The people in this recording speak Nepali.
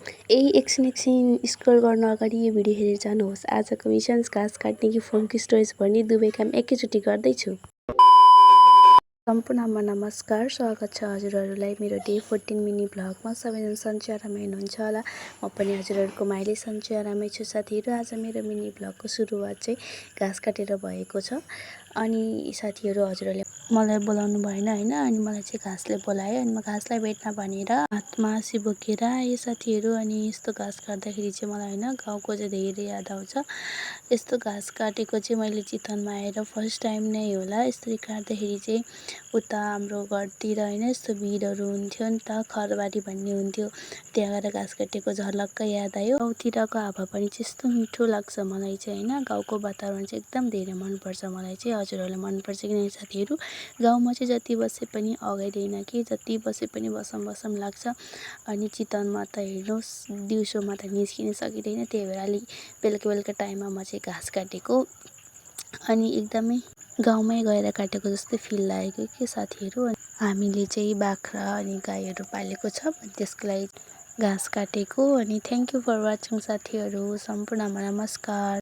एकछिन स्क्रल गर्न अगाडि यो भिडियो हेरेर जानुहोस्। आजको मिसन घाँस काट्ने कि फोनको स्टोरेज भर्ने दुवै काम एकैचोटि गर्दैछु। सम्पूर्णमा नमस्कार, स्वागत छ हजुरहरूलाई मेरो डे 14 मिनी भ्लगमा। सबैजना सन्चै आरामै हुनुहुन्छ होला। म पनि हजुरहरूको माइली सन्चै आरामै छु। साथीहरू, आज मेरो मिनी भ्लगको सुरुवात चाहिँ घाँस काटेर भएको छ। अनि साथीहरू, हजुरहरूले मलाई बोलाउनु भएन होइन, अनि मलाई चाहिँ घाँसले बोलायो। अनि म घाँसलाई भेट्न भनेर हातमा आसी बोकेर आएँ साथीहरू। अनि यस्तो घाँस काट्दाखेरि चाहिँ मलाई होइन गाउँको चाहिँ धेरै याद आउँछ। यस्तो घाँस काटेको चाहिँ मैले चितवनमा आएर फर्स्ट टाइम नै होला। यसरी काट्दाखेरि चाहिँ उता हाम्रो घरतिर होइन यस्तो भिरहरू हुन्थ्यो नि त, खरबारी भन्ने हुन्थ्यो। त्यहाँ गएर घाँस काटेको झलक्क याद आयो। गाउँतिरको हावा पनि चाहिँ यस्तो मिठो लाग्छ मलाई चाहिँ होइन। गाउँको वातावरण चाहिँ एकदम धेरै मनपर्छ मलाई चाहिँ। हजुरहरूलाई मनपर्छ कि नै साथीहरू? गाउँमा चाहिँ जति बसे पनि अगाइदैन कि, जति बसे पनि बसम बसम लाग्छ। अनि चितवनमा त हेर्नुहोस्, दिउँसोमा त निस्किन सकिँदैन। त्यही भएर अलिक बेलुका बेलुका टाइममा म चाहिँ घाँस काटेको। अनि एकदमै गाउँमै गएर काटेको जस्तै फिल लागेको के साथीहरू। हामीले चाहिँ बाख्रा अनि गाईहरू पालेको छ, त्यसको लागि घाँस काटेको। अनि थ्याङ्क यू फर वाचिङ साथीहरू। सम्पूर्णमा नमस्कार।